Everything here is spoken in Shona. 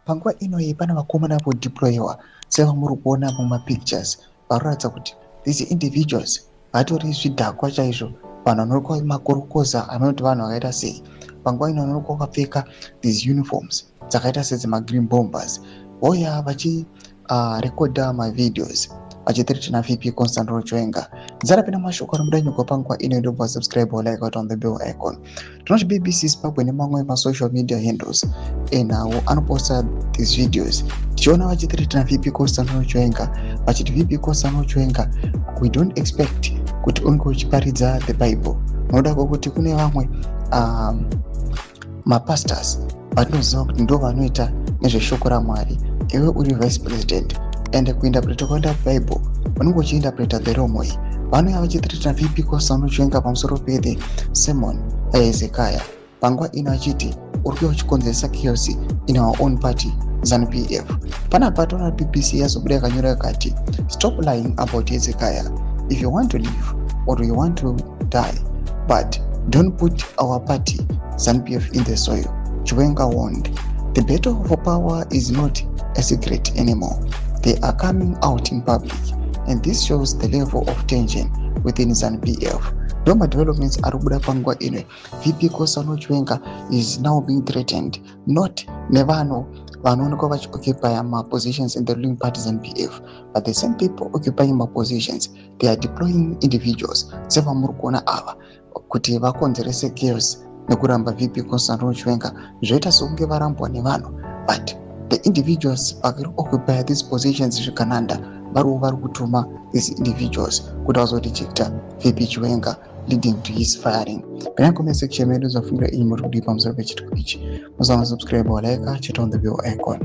Panguva inoyi pane vakomana vodeployiwa sevamuri kuona mumapictures, varoratidza kuti these individuals vatori zvidhakwa chaizvo, vanhu vanoonekwa makorokoza anoti vanhu vakaita sei. Panguva ino vanoonekwa vakapfeka these uniforms dzakaita sedzemagreen bombers, vouya vachirekodha mavideos vachithreatena VP Constantino Chiwenga. Nzarapinda mashoko anobuda nyugwa panguva ino, ndobva subscribe, like, on the bell icon. Tinoti BBC Zimbabwe nemamwe masocial media handles enhau anoposta these videos, tichiona vachithreatena VP Constantino Chiwenga vachiti, "VP Constantino Chiwenga, we don't expect kuti unge uchiparidza the Bible, nokuda kwekuti kune vamwe mapastors vatinoziva kuti ndo vanoita nezveshoko raMwari. Iwe uri vice president and kuinterpreta kwaenda Bible unenge uchiinterpreta the wrong way." Vanouya vachithreatena VP Constantino Chiwenga pamusoro pethe sermon yaHezekiah, panguva ino achiti uri kuya uchikonzeresa chaos in our own party, ZANU PF. Panapa toona BBC yazobuda yakanyora yakati, "Stop lying about Hezekiah if you want to live or you want to die, but don't put our party, ZANU PF, in the soil," Chiwenga warned. "The battle for power is not a secret anymore. They are coming out in public, and this shows the level of tension within ZANU PF." Ndo madevelopments ari kubuda panguva ino. VP Constantino Chiwenga is now being threatened, not nevanhu vanoonekwa vachioccupya mapositions in the ruling party ZANU PF, but the same people occupying mapositions, they are deploying individuals sevamuri kuona ava kuti vakonzerese chaos nekuramba VP Constantino Chiwenga. Zvoita sekunge varambwa nevanhu, but the individuals vari occupy these positions, zvigananda, variwo vari kutuma these individuals kuti vazorejecta VP Chiwenga, leading to his firing. Pena comment section medu, zvafungira iyi muri kudii pamusoro pechitiko ichi? Musama subscribe, walike, chita on the bell icon.